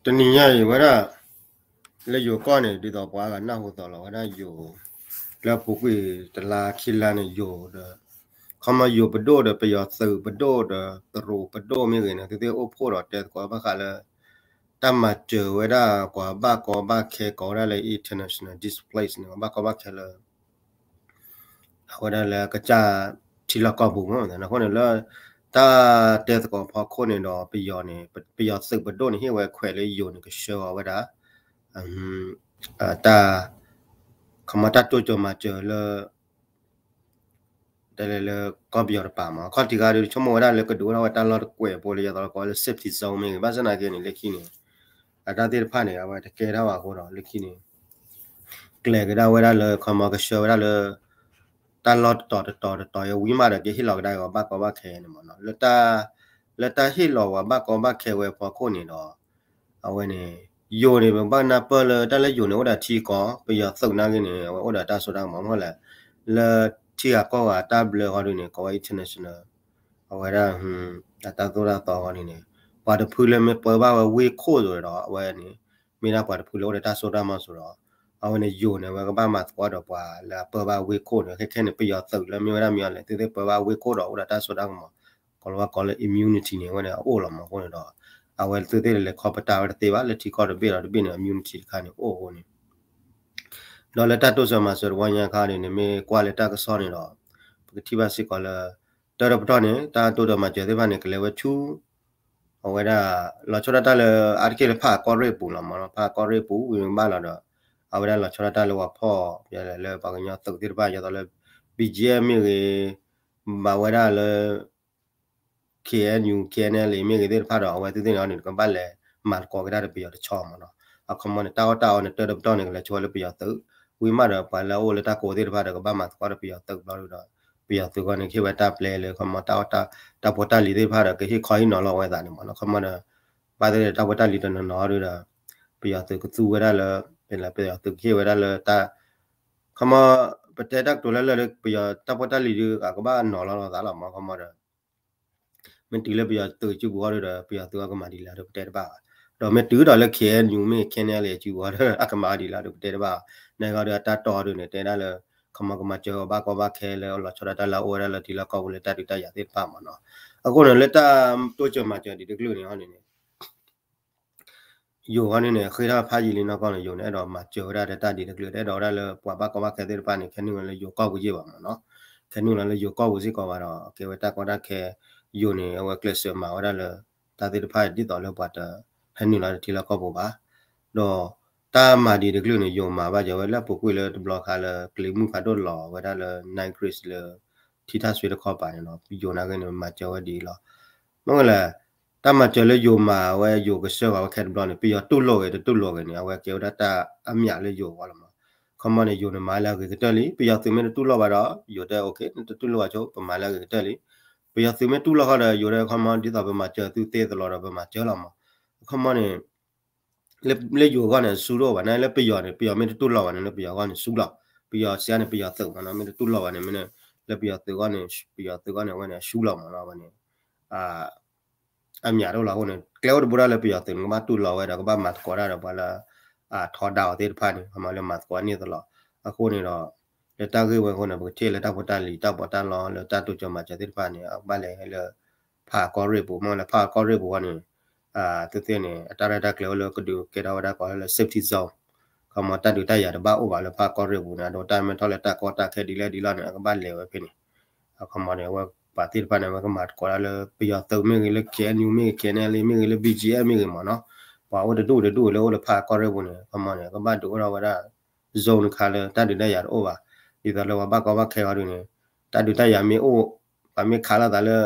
တနံၤညါအံၤဝဲဒၣ် လၢယိၤကီၢ်န့ၣ် ဒ်သိးပှၤဂၤနၢ်ဟူသိးလီၤဝဲဒၣ်ယိၤ လၢပူၤကွံာ်တလါခံလါန့ၣ် ယိၤဒီး ခီမီယိၤပဒိၣ်ဒီးပယီၤသုးပဒိၣ်ဒီးတရူးပဒိၣ်မ့ၢ်ဂ့ၤန့ၣ် သုသ့ၣ်အိၣ်ဖှိၣ်ဒီးတဲသကိးဘၣ်ဃးလၢ တၢ်မၤစၢၤဝဲဒၣ်ပှၤဘၣ်ကီဘၣ်ခဲကိးဝဲဒၣ်လၢ international displaced န့ၣ် ပှၤဘၣ်ကီဘၣ်ခဲလၢ အဝဲဒၣ်လၢကစၢ်ထံလီၢ်ကီၢ်ပူၤမ့ၢ်အဃိန့ၣ်လၢ တၢ်တဲသကိးဖီခိၣ်န့ၣ်ဒီးပယီၤန့ၣ် ပယီၤသုးပဒိၣ်န့ၣ် ဟ့ၣ်ဝဲခွဲးလၢယိၤန့ၣ် ကဆှၢအီၤဝဲဒၣ် တၢ် ခီမီတၢ်တိစၢၤမၤစၢၤလၢ တဲလၢလၢကီၢ်ပယီၤတပၤမး ခီၣ်ထံးဂၤဒီး ဆိကမိၣ်ဝဲဒၣ်လၢကဒုးအိၣ်ထီၣ်ဝဲတၢ်လီၢ်တကွဲးဖိလၢယသးလီၤကီးလၢ safety zone မ့ၢ်ဂ့ၤ ဘၣ်ဆၣ်သနာ်က့န့ၣ် လၢခံန့ၣ် အတၢ်သ့ၣ်တဖၣ်န့ၣ် အဝဲတကဲထီၣ်ဘၣ်အဃိဒီး လၢခံန့ၣ် ကျဲၤကဒါဝဲဒၣ်လၢ ခီမီကဆှၢဝဲဒၣ်လၢ တၢ်လီၢ်တတီၤတတီၤတတီၤ ယဝံၤမးဒီး ကဟ့ၣ်လီၤကဒါကီးဘၣ်ကီဘၣ်ခဲန့ၣ်မးနီၤ လၢတၢ် လၢတၢ်ဟ့ၣ်လီၤဝဲဘၣ်ကီဘၣ်ခဲဝဲဖီခိၣ်န့ၣ်ဒီး အဝဲန့ၣ် ယိၤန့ၣ် ပဘၣ်နၢ်ပၢၢ်လၢတၢ်လၢယိၤန့ၣ် အိၣ်ဒီးထံကီၢ် ပယီၤသုးနာ်က့န့ၣ် အဝဲအိၣ်ဒီးတၢ်စိတၢ်ကမီၤမ့ၢ်လဲၣ် လၢထံဂၤကီၢ်ဂၤတၢ်ဘျၢဃီဒုန့ၣ် ကိးဝဲ international အဝဲဒၣ် အတၢ်သိၣ်တၢ်သီဃီဒုန့ၣ် ပှၤတဖုလၢမ့ၢ်ပၢဘၣ်ဝဲဝ့ၢ်ခိၣ်စိၤဒီး အဝဲန့ၣ် မ့ၢ်ဒၣ်ပှၤတဖုလၢအိၣ်ဒီးတၢ်စိတၢ်ကမီၤစိၤဒီး အဝဲန့ၣ်ယိၤန့ၣ် အဝဲကဘၣ်မၤသကိးဒီးပှၤလၢအပၢဘၣ်ဝ့ၢ်ခိၣ်န့ၣ် ခဲခဲန့ၣ် ပယီၤသုးလၢမ့ၢ်ဝဲဒၣ်မ့ၢ်အီၤလဲၣ် သုသ့ၣ်ပၢဘၣ်ဝ့ၢ်ခိၣ်ဒီးအိၣ်ဒီးတၢ်စိတၢ်ကမီၤ ကိးလီၤဝဲကိးလၢ immunity န့ၣ် အဝဲန့ၣ်အအိၣ်လီၤမးအဃိန့ၣ်ဒီး အဝဲသုသ့ၣ်လဲၤခီပတာ်ဝဲတသ့ဘၣ် လၢထံကီၢ်တဘ့ၣ်ဒီးတဘ့ၣ်န့ၣ် immunity တခါန့ၣ်အိၣ်အဃိန့ၣ် ဒီးလၢတၢ်တိစၢၤမၤစၢၤတဝီညါခါန့ၣ် နမ့ၢ်ကွၢ်လၢတၢ်ကစီၣ်န့ၣ်ဒီး ပကထံၣ်ဘၣ်စ့ၢ်ကီးလၢ တၢ်တပတီၢ်န့ၣ် တၢ်တိစၢၤမၤစၢၤသ့ၣ်တဖၣ်န့ၣ် ကလဲၤဝဲဆူ အဝဲဒၣ် လီၤဆီဒၣ်တၢ်လၢ အါတက့ၢ်လၢဖးကီၢ်ရ့ၣ်ပူၤလီၤမးနီၤ ဖးကီၢ်ရ့ၣ်ပူၤဝံၤဘၣ်လီၤဒီး အဝဲဒၣ်လီၤဆီဒၣ်တၢ်လၢဝၤဖီၣ် လၢပှၤကညီသုးသ့ၣ်တဖၣ် ယသးလၢ ဘီကၠံၣ်အဲၣ်မ့ၢ်ဂ့ၤ ဘၣ်ဝဲဒၣ်လၢ ခ့ၣ်အဲၣ်ယူၣ် ခ့ၣ်အဲၣ်အဲၣ်လ်အ့ မ့ၢ်ဂ့ၤသ့ၣ်တဖၣ်ဒီး အဝဲသ့ၣ်သ့ၣ်န့ၣ်န့ၣ် ကဘၣ်လဲၤမၤသကိးက့ၤတၢ်ဒီးပယီၤတဆီမးနီၤ အခီမီန့ၣ် တၢ်အီၣ်တၢ်အီန့ၣ် တၢ်တပတီၢ်န့ၣ် ကလဲၤဆိဝဲလၢပယီၤသုး ဝံၤမးဒီးပှၤလၢအအိၣ်လၢတၢ်ကိးသ့ၣ်တဖၣ်ဒီး ကဘၣ်မၤသကိးဒီးပယီၤသုးဘျီဒီး ပယီၤသုးဂီၢ်န့ၣ် ကဟ့ၣ်ဝဲတၢ်ပျဲလၢ ခီမီတၢ်အီၣ်တၢ် တၢ်ဖိတၢ်လံၤသ့ၣ်တဖၣ်ဒီး ကဟ့ၣ်ခီဟ့ၣ်နီၤလီၤဝဲသးန့ၣ်မးနီၤ ခီမီဒီး ဘၣ်သ့ၣ်တၢ်ဖိတၢ်လံၤတနီၤနီၤဒီး ပယီၤသုးကသူဝဲဒၣ်လၢ ပယီၤသုးကဟ့ၣ်ဝဲဒၣ်လၢတၢ် ခီမီ ပတဲတၢ်ကတိၤလၢလၢ ပယီၤတၢ်ဖိတၢ်လံၤဒီး အကဘၣ်နီၤလီၤလိာ်သးလီၤမး ခီမီဒီး မ့ၢ်တုၤလၢပယီၤသုးစုပူၤဃီဒီး ပယီၤသုးအကမၤဒ်လဲၣ်ဒီးပတဲတဘၣ်ဘၣ် ဒီးမ့ၢ်တုၤဒီးလၢ ခ့ၣ်အဲၣ်ယူၣ် မ့ၢ် ခ့ၣ်အဲၣ်အဲၣ်လ်အ့ စုပူၤဃီဒီး အကမၤဒ်လဲၣ်ဒီးပတဲတဘၣ်ဘၣ် နဂီၢ်ဒီးအတၢ်တီဒီးန့ၣ် တဲဒၣ်လၢ ခီမီကမၤစၢၤအီၤဘၣ်ကီဘၣ်ခဲလၢ လီၤဆီဒၣ်တၢ်လၢအအိၣ်ဝဲဒၣ်လၢထံလီၢ်ကီၢ်ပူၤလၢတၢ်ဒုးတၢ်ယၤသ့ၣ်တဖၣ်မးနီၤ အဃိန့ၣ် လၢတၢ်တိစၢၤမၤစၢၤဒ်တကလုာ်န့ၣ်ဟီန့ၣ်န့ၣ် ယိၤဟီန့ၣ်န့ၣ် ဃ့ထီၣ်ဖးယံာ်လံနီၢ်ကီၢ်န့ၣ် ယိၤန့ၣ် အဲၣ်ဒိးမၤစၢၤဝဲဒၣ်လၢတၢ်ဒ်တကလုာ် အဲၣ်ဒိးဝဲဒၣ်လၢပှၤဘၣ်ကီဘၣ်ခဲသ့ၣ်တဖၣ်န့ၣ် ခဲနုာ်လီၤလၢယိၤကီၢ်ပူၤယ့ၢ်ဘၣ်မးနီၤ ခဲနုာ်လီၤလၢယိၤကီၢ်ပူၤစ့ၢ်ကီးဘၣ်ဒီး ကဲဝဲတၢ်ကီတၢ်ခဲ ယိၤန့ၣ် အဝဲကျဲးစၢးမၤဝဲဒၣ်လၢ တၢ်သ့ၣ်တဖၣ်ဒ်သိးလၢပှၤတ ဟဲနုာ်လီၤလၢထံလီၢ်ကီၢ်ပူၤဘၣ် ဒီးတၢ်မၤဒ်တကလုာ်န့ၣ် ယိၤမၤဘၣ်ယဝဲလၢပူၤကွံာ်လၢတဘျီခါလၢ ကလံၤမုၢ်ဖးဒိၣ်လီၤဝဲဒၣ်လၢ Niagara လၢ ထံထၣ်စွ့တခီပၤန့ၣ်နီၤ ယိၤနာ်က့န့ၣ် မၤစၢၤဝဲဒ်အံၤလီၤ. မ့ၢ်လဲၣ် တၢ်မၤစၢၤလၢယိၤမၤဝဲယိၤကဆှၢဃီၤဝဲခဲတဘျီန့ၣ် ပယီၤတူၢ်လိာ်ဂ့ၤတတူၢ်လိာ်ဂ့ၤန့ၣ် အဝဲကဲဝဲဒၣ်တၢ်အမျးလၢယိၤအဂီၢ်လီၤမး. ခီမီန့ၣ် ယိၤန့ၣ်မၤလၢအဂ့ၤကတၢၢ်လံ ပယီၤသုးမ့ၢ်တတူၢ်လိာ်ဘၣ်ဒီး ယိၤတဲ okay နတတူၢ်လိာ်ဘၣ်ဆိ ပမၤလၢအဂ့ၤကတၢၢ်လံ. ပယီၤသုးမ့ၢ်တူၢ်လိာ်ဃီဒီး ယိၤတဲခီမီဒ်သိးပမၤစၢၤသုသ့သလီၤဒီးပမၤစၢၤလီၤမး. ခီမီန့ၣ် လၢယိၤအဂီၢ်န့ၣ် အဆူၣ်တအိၣ်ဘၣ်န့ၣ် လၢပယီၤန့ၣ် ပယီၤမ့ၢ်တတူၢ်လိာ်ဘၣ်န့ၣ် လၢပယီၤအဂီၢ်န့ၣ်ဆူၣ်လီၤ. ပယီၤစံးန့ၣ် ပယီၤသုးမးနီၤ မ့ၢ်တတူၢ်လိာ်ဘၣ်န့ၣ် မ့ၢ်န့ၣ် လၢပယီၤသုးအဂီၢ်န့ၣ် ပယီၤသုးအဂီၢ်န့ၣ် အဝဲန့ၣ် အဆူၣ်လီၤမးနီၤ အဝဲန့ၣ် အမျးတအိၣ်လီၤအဃိန့ၣ် ကျဲအိၣ်တဘိဒၣ်လၢပယီၤသုးန့ၣ် ကဘၣ်တူၢ်လိာ်ဝဲဒီး ကဘၣ်မၤသကိးတၢ်ဒီးပှၤလၢ အထီဒါအီၤသ့ၣ်တဖၣ်န့ၣ် ခီမီလၢမၤသကိးန့ၢ်သလီၤ. အဃိန့ၣ်ဒီး လၢတၢ်ဂ့ၢ်ဝဲအဃိန့ၣ် ပကထံၣ်လၢတၢ်ဖိတၢ်လံၤ တၢ်ပီးတၢ်လီလၢတၢ်တိစၢၤမၤစၢၤသ့ၣ်တဖၣ်န့ၣ် အကဘၣ်လဲၤလၢ ဖးကီၢ်ရ့ၣ်ပူၤ မ့ၢ်လၢဖးကီၢ်ရ့ၣ်ပူၤဃီန့ၣ် သ့ၣ်သ့ၣ်န့ၣ် အတၢ်ရဲၣ်တၢ်ကျဲၤအိၣ်လၢကဒုးကဲထီၣ်ဝဲဒၣ်ကိးလၢ safety zone ခီမီတၢ်ဒုးတၢ်ယၤတဘၣ်အိၣ်ဘၣ်လၢဖးကီၢ်ရ့ၣ်ပူၤန့ၣ် အဒိတၢ်မ့ၢ်ထီၣ်လၢတၢ်ကီတၢ်ခဲဒ်လဲၣ်ဒ်လဲၣ်န့ၣ် အကဘၣ်လဲၤဝဲဖဲန့ၣ် အခီမီန့ၣ် အဝဲပှၤသ့ၣ်တဖၣ်န့ၣ် အဝဲကမၤသကိးတၢ်လၢပယီၤသုးမ့ၢ်ဂ့ၤ လၢ K N U မ့ၢ်ဂ့ၤ K N L A မ့ၢ်ဂ့ၤ လၢ B G F မ့ၢ်ဂ့ၤမးနီၤ ပှၤအိၣ်တဒူၣ်တဒူၣ်လၢအိၣ်လၢဖးကီၢ်ရ့ၣ်ပူၤန့ၣ် အခီမီန့ၣ် ကဘၣ်ဒုးအိၣ်ထီၣ်ဝဲဒၣ် zone တခါလၢ တၢ်ဒုးတၢ်ယၤတအိၣ်ဘၣ် ဒ်သိးလၢပှၤဘၣ်ကီဘၣ်ခဲအီၤဒ်န့ၣ် တၢ်ဒုးတၢ်ယၤမ့ၢ်အိၣ် ပှၤမ့ၢ်ခးလိာ်သးလၢ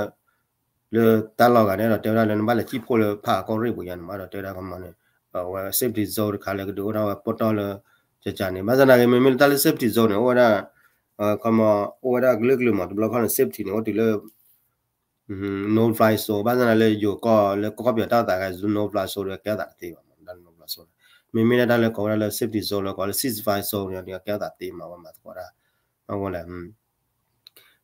လၢတၢ်လီၢ်ဂၤန့ၣ်ဒီး တဲဝဲဒၣ်လၢနဘၣ်လဲၤစံၣ်ဖှိၣ်လၢဖးကီၢ်ရ့ၣ်ပူၤယါန့ၣ်မးဒီး တဲဝဲဒၣ်ခီမီန့ၣ် အဝဲ safety zone တခါလၢကဒုးအိၣ်ထီၣ်ဝဲပီတီၢ်လၢ ကကန့ၣ် ဘၣ်ဆၣ်သနာ်က့ မ့မ့ၢ်လၢတၢ်လၢ safety zone န့ၣ် အိၣ်ဝဲဒၣ် ခီမီ အိၣ်ဝဲဒၣ်ကလုာ်ကလုာ်မး တဘျီခီန့ၣ် safety န့ၣ် အိၣ်တုၤလၢ no fly zone ဘၣ်ဆၣ်သနာ်က့လၢယိၤကီၢ်လၢကီၢ်ပယီၤတၢ်အိၣ်သးဂၤ no fly zone ဒီးကဲထီၣ်သးတသ့ဘၣ်မး တၢ် no fly zone မ့မ့ၢ်လၢတၢ်လၢကိးဝဲဒၣ်လၢ safety zone လၢကိးလၢ ceasefire zone န့ၣ်ဒီးကဲထီၣ်သးသ့မး အဝဲမၤသကိးတၢ် အဝဲလဲၣ်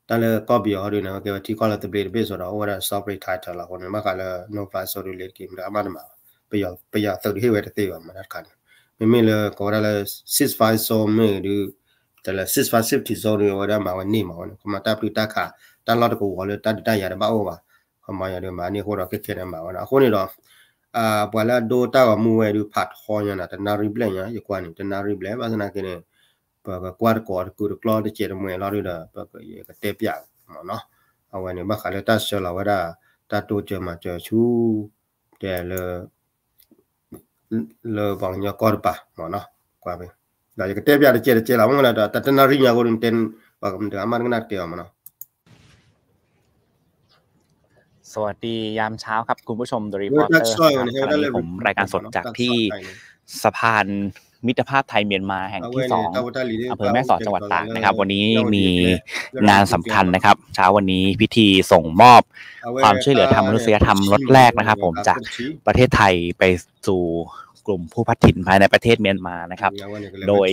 တၢ်လၢကီၢ်ပယီၤဟီဒုန့ၣ် ကဲဝဲထံကီၢ်လၢသဘျ့တဘ့ၣ်စိဒီး အိၣ်ဝဲဒၣ် sovereign title လီၤအဃိန့ၣ် ဘၣ်ဃးလၢ no fly zone ဒုးလ့ၤတက့ၢ် မ့ၢ်တအါမးတမးဘၣ် ပယီၤသုးဒုးဟ့ၣ်ဝဲတသ့ဘၣ်မးတၢ်တခါန့ၣ်, မ့မ့ၢ်လၢကိးဝဲဒၣ်လၢ ceasefire zone မ့ၢ်ဒုး တလဲၤ ceasefire safety zone ဒုး အဝဲဒၣ်မၤဝဲန့ၢ်မးဝဲန့ၣ် ခီမးတၢ်ပျုၢ်တၢ်ခး တၢ်လီၢ်တကဝီၤလၢတၢ်ဒုးတၢ်ယၤတဘၣ်အိၣ်ဘၣ်, ခီမးယၤဒုးမၤန့ၢ်အဃိဒီးခဲခဲန့ၣ်မၤဝဲဒၣ် အဃိန့ၣ်ဒီး ပှၤလၢအဒိတၢ်ဂီၤမူဝဲဒုးဖးထီညါန့ၣ် တနၣ်ရံၣ်ဘျဲၣ်ညါ ယကွၢ်န့ၣ် တနၣ်ရံၣ်ဘျဲၣ် ဘၣ်ဆၣ်သနာ်က့န့ၣ် ပကကွၢ်တကိးတကုာ်တကျီတစဲးတမှဲၤလီၤဒုးဒီး ပကတဲပၠးမးနီၤ, အဝဲန့ၣ် ဘၣ်ဃးလၢတၢ်ဆှၢလီၤဝဲဒၣ် တၢ်တိစၢၤမၤစၢၤဆူ တဲလၢ လၢပှၤကညီကီၢ်တပၤမးနီၤ, ကွၢ်ဖဲ ဒီးယကတဲပၠးတစဲးတစဲးလီၤ မ့ၢ်လၢတနၣ်ရံၣ်ညါအဃိန့ၣ် တဲ ပှၤကမၤတကနၣ်တကဲအီၤမးနီၤ. สวัสดียามเช้าครับคุณผู้ชม The Reporter นะครับ ขณะนี้ผมรายงานสดจากที่สะพานมิตรภาพไทยเมียนมาแห่งที่สอง อำเภอแม่สอดจังหวัดตากนะครับ วันนี้มีงานสำคัญนะครับ เช้าวันนี้พิธีส่งมอบความช่วยเหลือทางมนุษยธรรมล็อตแรกนะครับผม จากประเทศไทยไปสู่กลุ่มผู้พัดถิ่นภายในประเทศเมียนมานะครับ โดย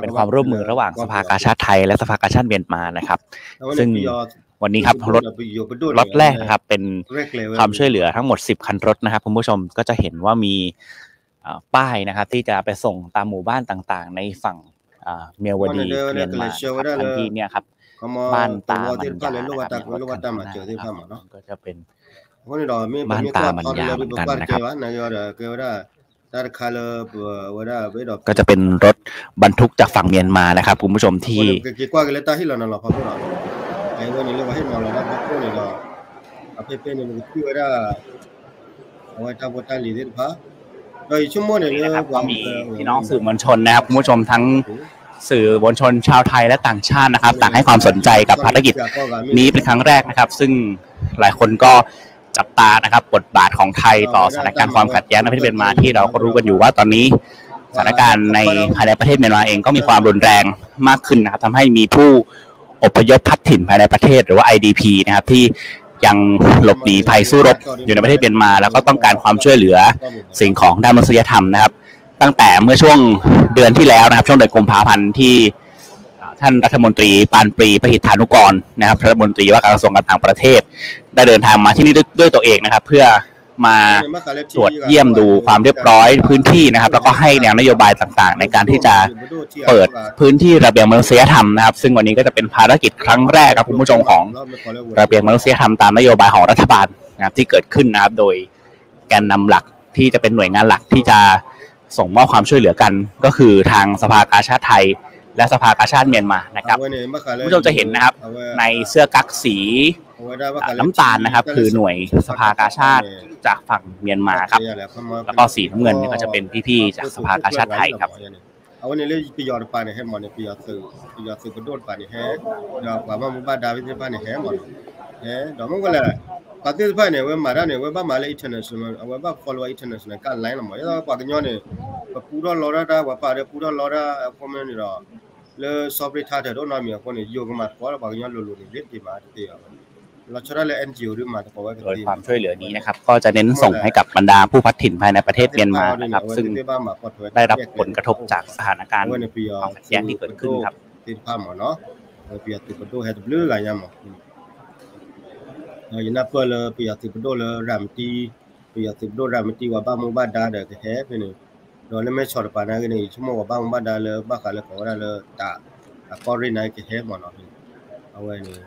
เป็นความร่วมมือระหว่างสภากาชาดไทยและสภากาชาดเมียนมานะครับ ซึ่งวันนี้ครับ รถ ล็อตแรกนะครับ เป็นความช่วยเหลือทั้งหมดสิบคันรถนะครับ คุณผู้ชมก็จะเห็นว่ามี เอ่อ ป้ายนะครับ ที่จะไปส่งตามหมู่บ้านต่างๆ ในฝั่ง เอ่อ เมียวดี เมียนมานะครับ ทั้งที่เนี่ยครับ บ้านตามันยานะครับ เนี่ย รถคันข้างหน้านะครับ ก็จะเป็นบ้านตามันยาเหมือนกันนะครับ ก็จะเป็นรถบรรทุกจากฝั่งเมียนมานะครับ คุณผู้ชมที่ အဝဲန့ၣ်လၢပှၤဟ့ၣ်နီၤလီၤလီၤဖီခိၣ်လီၤ, အဝဲန့ၣ်လၢပှၤဟ့ၣ်နီၤလီၤလီၤဖီခိၣ်န့ၣ်ဒီး အဖဲဖဲန့ၣ်ပကထံၣ်ဝဲဒၣ် အဝဲတၢ်ဖိတၢ်လံၤသ့ၣ်တဖၣ်, ဒီးယဆိကမိၣ်န့ၣ်လၢ ก็มีพี่น้องสื่อมวลชนนะครับ คุณผู้ชมทั้ง สื่อมวลชนชาวไทยและต่างชาตินะครับ ต่างให้ความสนใจกับภารกิจนี้เป็นครั้งแรกนะครับ ซึ่งหลายคนก็จับตานะครับ บทบาทของไทยต่อสถานการณ์ความขัดแย้งในประเทศเมียนมา ที่เราก็รู้กันอยู่ว่าตอนนี้สถานการณ์ในภายในประเทศเมียนมาเองก็มีความรุนแรงมากขึ้นนะครับ ทำให้มีผู้อพยพพัดถิ่นภายในประเทศหรือว่า ไอ ดี พี นะครับ ที่ยังหลบหนีภัยสู้รบอยู่ในประเทศเมียนมา แล้วก็ต้องการความช่วยเหลือสิ่งของด้านมนุษยธรรมนะครับ ตั้งแต่เมื่อช่วงเดือนที่แล้วนะครับ ช่วงเดือนกุมภาพันธ์ที่ อ่า ท่านรัฐมนตรีปานปรี พหิทธานุกรนะครับ รัฐมนตรีว่าการกระทรวงการต่างประเทศ ได้เดินทางมาที่นี่ด้วย ด้วยตัวเองนะครับ เพื่อมาตรวจเยี่ยมดูความเรียบร้อยพื้นที่นะครับ แล้วก็ให้แนวนโยบายต่างๆ ในการที่จะเปิดพื้นที่ระเบียงมนุษยธรรมนะครับ ซึ่งวันนี้ก็จะเป็นภารกิจครั้งแรกครับคุณผู้ชม ของระเบียงมนุษยธรรมตามนโยบายของรัฐบาลนะครับ ที่เกิดขึ้นนะครับ โดยแกนนำหลักที่จะเป็นหน่วยงานหลักที่จะส่งมอบความช่วยเหลือกัน ก็คือทางสภากาชาดไทย และสภากาชาดเมียนมานะครับ คุณผู้ชมจะเห็นนะครับ ในเสื้อกั๊กสี อ่า น้ำตาลนะครับ คือหน่วยสภากาชาดจากฝั่งเมียนมาครับ แล้วก็สีน้ำเงินนี่ก็จะเป็นพี่ๆจากสภากาชาดไทยครับ အဝဲန့ၣ်လၢပယီၤတပၤန့ၣ်ဟဲမးန့ၣ် ပယီၤသုး ပယီၤသုးပဒိၣ်တပၤန့ၣ်ဟဲ ဒီးပှၤဘၣ်မူဘၣ်ဒါသ့ၣ်တဖၣ်န့ၣ်ဟဲမးန့ၣ် ဟဲ ဒီးမ့ၢ်ဝဲလဲၣ် ပှၤသ့ၣ်တဖၣ်န့ၣ် အဝဲမၤတၢ်န့ၣ် အဝဲဘၣ်မၤလၢ international အဝဲဘၣ် follow international guideline လီၤမး ယသးပှၤကညီန့ၣ် ပပူထီၣ်လီၤတၢ် ပှၤပာ်ဒီးပူထီၣ်လီၤတၢ် အဃိမ့ၢ်န့ၣ်ဒီး လၢ sovereign title တအိၣ်နီတမံၤအဃိန့ၣ် ယိၤကမၤသကိးလၢပှၤကညီလိၤလိၤန့ၣ် လ့တ့ၢ်မးတသ့ဘၣ် လီၤဆီဒၣ်လၢ NGO ဒုးမၤသကိးဝဲကသ့ โดยความช่วยเหลือนี้นะครับ ก็จะเน้นส่งให้กับบรรดาผู้พัดถิ่นภายในประเทศเมียนมานะครับ ซึ่งได้รับผลกระทบจากสถานการณ์ความขัดแย้งที่เกิดขึ้นครับ သ့ၣ်တဖၣ်မးနီၤ ပယီၤသုးပဒိၣ်ဟဲတဘျုးဂၤညါမး ဒီးယနၢ်ပၢၢ်လၢပယီၤသုးပဒိၣ်လၢရၤမတံ ပယီၤသုးပဒိၣ်ရၤမတံ ပှၤဘၣ်မူဘၣ်ဒါဒီးကဟဲဖဲန့ၣ် ဒီးလၢမဲၢ်ဆီးတပၤနာ်က့န့ၣ် ယဆိကမိၣ်ပှၤဘၣ်မူဘၣ်ဒါလၢ ဘၣ်ဃးလၢကိးဝဲဒၣ်လၢတၢ် အကီၢ်ရ့ၣ်နာ်က့ကဟဲမးနီၤ အဝဲန့ၣ်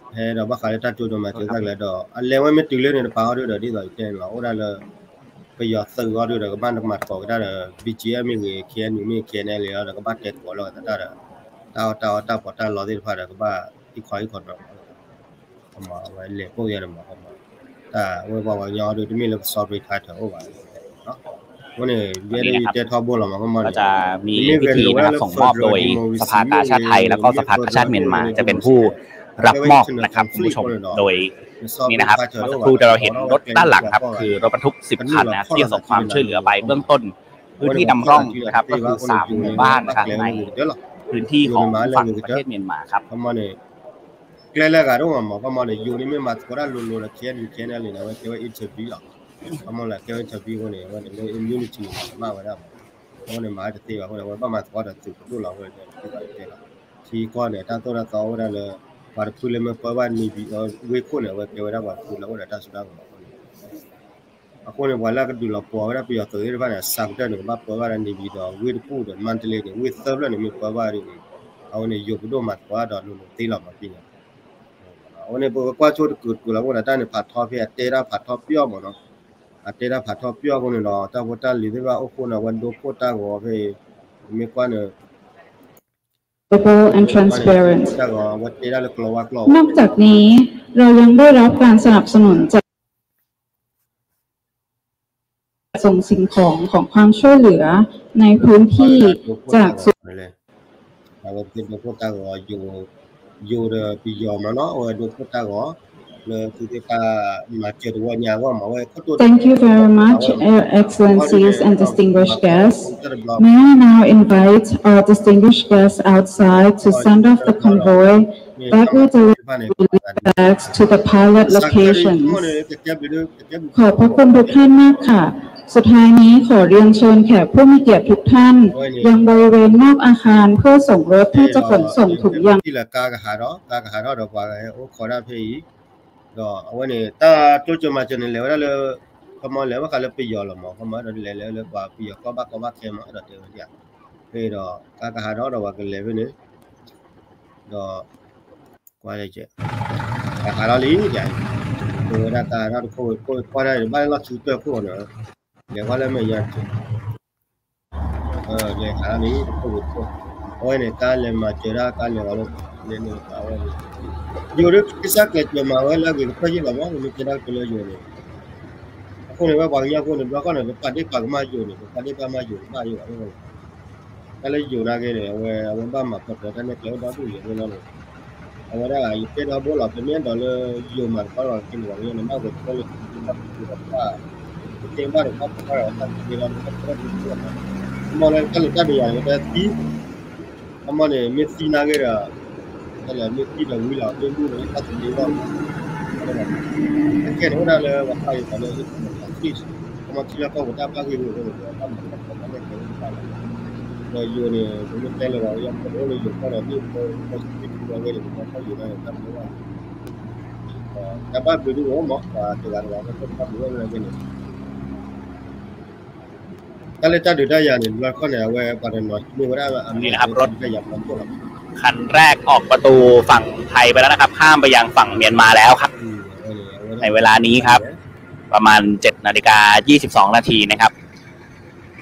ဟဲဒီးဘၣ်ဃးလၢတၢ်တိစၢၤမၤစၢၤတၢ်ကလဲၤဒီး အလဲၤဝဲမ့ၢ်တုၤလၢန့ၣ်တပၤအီၤဒုးဒီး ဒ်သိးယတဲန့ၣ်လီၤ အိၣ်ဒၣ်လၢ ပယီၤသုးအီၤဒုးဒီး ကဘၣ်မၤသကိးက့ၤတၢ်ဒီး BGF မ့ၢ်ဂ့ၤ KNU မ့ၢ် KNLA အီၤဒီး ကဘၣ်တဲသကိးလီၤက့ၤတၢ်ဒီး တၢ်အီၣ်တၢ်အီတၢ်ပီးတၢ်လီသ့ၣ်တဖၣ်ဒီး ကဘၣ်ဟံးခီဟံးခီဒီး အဝဲလဲၤပိာ်က့ၤဒီးမး တၢ်ဝဲပှၤကညီအီၤဒုး တမ့ၢ်လၢပ sovereign title အိၣ်ဘၣ် အဃိန့ၣ် ယဲဒၣ်ယတဲထီဘိလီၤမး ကမီန့ၣ် ก็จะมีพิธีนะครับ ส่งมอบโดยสภากาชาดไทย แล้วก็สภากาชาดเมียนมา จะเป็นผู้รับมอบนะครับคุณผู้ชม โดยนี่นะครับ เมื่อสักครู่ที่เราเห็นรถด้านหลังครับ คือรถบรรทุกสิบคันนะครับ ที่ส่งความช่วยเหลือไปเบื้องต้น พื้นที่นำร่องนะครับ ก็คือสามหมู่บ้านนะครับ ในพื้นที่ของฝั่งประเทศเมียนมาครับ ကျဲလဲၤဂၤဒိၣ်မးမး ကမီန့ၣ် ယိၤန့ၣ်မ့ၢ်မၤသကိးတၢ်လိၤလိၤဒီး KNU KNLA န့ၣ် အဝဲကဲဝဲ intervene လီၤ ကမီလၢကဲဝဲ intervene အဃိန့ၣ် အဝဲန့ၣ်လၢ immunity န့ၣ် မၤဝဲဒၣ်မး အဃိန့ၣ် မၤတသ့ဘၣ်အဃိန့ၣ် အဝဲဘၣ်မၤသကိးဒီးသုးပဒိၣ်လီၤအဃိန့ၣ် ဒ်သိးယတဲလီၤ ထံကီၢ်န့ၣ် တၢ်သိၣ်တၢ်သီအိၣ်ဝဲဒၣ်လၢ ပှၤတဖုလၢမ့ၢ်ပၢဘၣ် Navy ဝ့ၢ်ခိၣ်န့ၣ် အဝဲကဲဝဲဒၣ်ပှၤတဖုလၢအိၣ်ဒီးတၢ်စိတၢ်ကမီၤအဃိန့ၣ် အဃိန့ၣ် ပှၤလၢကဒုးလီၤပှီၢ်ဝဲဒၣ်ပယီၤသုးသ့ၣ်တဖၣ်န့ၣ် အစှၤကတၢၢ်န့ၣ် ကဘၣ်ပၢဘၣ်ဒီး နေပြည်တော် ဝ့ၢ်တကူၣ်ဒီး မန္တလေးန့ၣ် ဝ့ၢ်သၢဖျၢၣ်န့ၣ် မ့ၢ်ပၢဘၣ်ဒ်န့ၣ် အဝဲန့ၣ် ယိၤပဒိၣ်မၤသကိးဒီး လိၤလိၤသ့လီၤမးဖဲန့ၣ် အဝဲန့ၣ် ပကကွၢ်ဆိတကုာ်တကုာ်လီၤ အဃိန့ၣ် တၢ်န့ၣ်ဖးထီဖဲအတဲတၢ်ဖးထီပယီၤမးနီၤ, အတဲတၢ်ဖးထီပယီၤအဃိန့ၣ်ဒီး တၢ်ဖိတၢ်လံၤသ့ၣ်တဖၣ်အိၣ်ဃိန့ၣ် အဝဲဒိခိၣ်တၢ်ဂီၤဖဲအံၤ ပမ့ၢ်ကွၢ်န့ၣ် Global and transparent. အဝဲတဲတၢ်လၢကလီၤဝါကျိာ် นอกจากนี้ เรายังได้รับการสนับสนุนจาก ส่งสิ่งของของความช่วยเหลือในพื้นที่จากศูนย์ အဝဲသ့ၣ်ဒိခိၣ်တၢ်ဂီၤ ယိၤ ယိၤဒီးပယီၤမးနီၤ အဝဲဒိခိၣ်တၢ်ဂီၤ လၢသုသ့ၣ်တဖၣ်မၤစၢၤတဝီညါအဂီၢ်မး အဝဲခိၣ်တိၢ် Thank you very much, Your Excellencies and distinguished guests. May I now invite our distinguished guests outside to send off the convoy that will deliver relief bags to the pilot locations. ขอบพระคุณทุกท่านมากค่ะ สุดท้ายนี้ขอเรียนเชิญแขกผู้มีเกียรติทุกท่าน ยังบริเวณนอกอาคารเพื่อส่งรถที่จะขนส่งถุงยาง ထံၣ်လၢကါကဟးထီၣ် ကါကဟးထီၣ်ဒီးပှၤဂၤအိၣ်ခိးဒၣ်ဖဲအံၤ ဒီးအဝဲန့ၣ် တၢ်တိစၢၤမၤစၢၤန့ၣ် လဲၤဝဲဒၣ်လၢ ခီမီလဲၤဝဲဃးလၢပယီၤလီၤမး ခီမီဒီးလဲၤလၢပှၤပယီၤကီၢ်ဘၣ်ကီဘၣ်ခဲမး အဲၣ်ဒိးတဲဝဲဒၣ် ဖဲဒီးကါကဟးထီၣ်ဒီးပှၤကလဲၤဖဲန့ၣ် ဒီး ကွၢ် ကဟးထီၣ်လံ တဲဝဲဒၣ်ကါထီၣ်တခိၣ် ခိၣ်ကွၢ်ဒၣ် ဘၣ်လီၢ်ခံကတၢၢ်ခိၣ်န့ၣ် လဲၤကွၢ်လၢမဲာ်ညါ လဲၤဟးထီၣ်လံ တခိၣ်ဝံၤတခိၣ် အဝဲန့ၣ် ကါလဲၤမၤစၢၤဒၣ် ကါလဲၤဝဲလၢ လဲၤန့ၣ်ဝဲ ယိၤဒ်ကစၢ်ကျဲးစၢးမၤဝဲလၢအဂ့ၤကတၢၢ်ယ့ၢ်လီၤမး မ့ၢ်တဲဒၣ်ကလၢယိၤန့ၣ် အဃိန့ၣ် ဝဲပှၤကညီဖိန့ၣ် ဘျီခီန့ၣ် ပပာ်ဒ့ၣ်ပာ်ကမၣ်ယိၤန့ၣ် ပပာ်ဒ့ၣ်ပာ်ကမၣ်ယိၤန့ၣ် ဘၣ်ယိၤဘၣ် တၢ်လၢယိၤနာ်က့န့ၣ် အဝဲ အဝဲဘၣ်မၤပိာ်ထွဲတၢ်နဲၣ်ကျဲအိၣ်ဒီဒူၣ်ယိၤန့ၣ်လီၤန့ၣ် အဝဲဒၣ်ယတဲဒီဘိလီၤ ပမ့ၢ်အဲၣ်ဒိးလၢယိၤမၤတခီလီၤက့န့ၣ် ပှၤကညီန့ၣ် ဘၣ်ဂဲၤဆၢထၢၣ်လၢကသံၣ်ဘၣ်ကသံၣ်ဘၣ် ကသ့ဘၣ်ဒီးဘၣ်ဖးထီၣ်ဒီးတၢ်သံၣ်သ့လီၤ တၢ်သံၣ်သ့လီၤ အမ့ၢ်လၢတၢ်လၢတၢ်ဒုးယၤန့ၣ် ဝဲတသံ အမ့ၢ်န့ၣ် မ့ၢ်သံနာ်က့ဒီး တၢ်လၢမ့ၢ်သံဒီးဝံၤလီၤ မ့ၢ်ဘူၣ်ဒီးတၢ်သံၣ်သ့လီၤ အခဲန့ၣ်အိၣ်ဒၣ်လၢပှၤဖးအံၤဒီးလၢ အံၤ ကမီထံလၢကီၢ်ပူၤတၢ်ဘၣ်ဂ့ၢ်ဂီၢ်န့ၣ် တၢ်မၤတၢ်ဖိတၢ်နဲၣ်ကျဲအိၣ်တဖၣ်လီၤ ဒီးယိၤန့ၣ် ပမ့ၢ်တဲလၢပှၤကညီဖိန့ၣ် အိၣ်လၢယိၤကီၢ်ဒီး မ့ၢ်ဖိဖိစံးတံၢ်တံၢ်ဝဲဂ့ၤန့ၣ် ပှၤကညီဖိယိၤန့ၣ် တၢ်မၤဝဲ တၢ်ဘၣ်ဘျုးဒ်အိၣ်မး ပှၤတဂၤတဂၤ ပှၤတဂၤတဂၤန့ၣ် တၢ်လၢတၢ်ဒုးတၢ်ယၤန့ၣ် ဘျီခီန့ၣ် အဝဲပှၤတနီၤမ့ၢ်ဝဲဒၣ်အမံၤန့ၣ် တၢ်ဒုးတၢ်ယၤပှၤကိၣ်လီၤ คันแรกออกประตูฝั่งไทยไปแล้วนะครับ ข้ามไปยังฝั่งเมียนมาแล้วครับ ในเวลานี้ครับ ประมาณเจ็ดนาฬิกายี่สิบสองนาทีนะครับ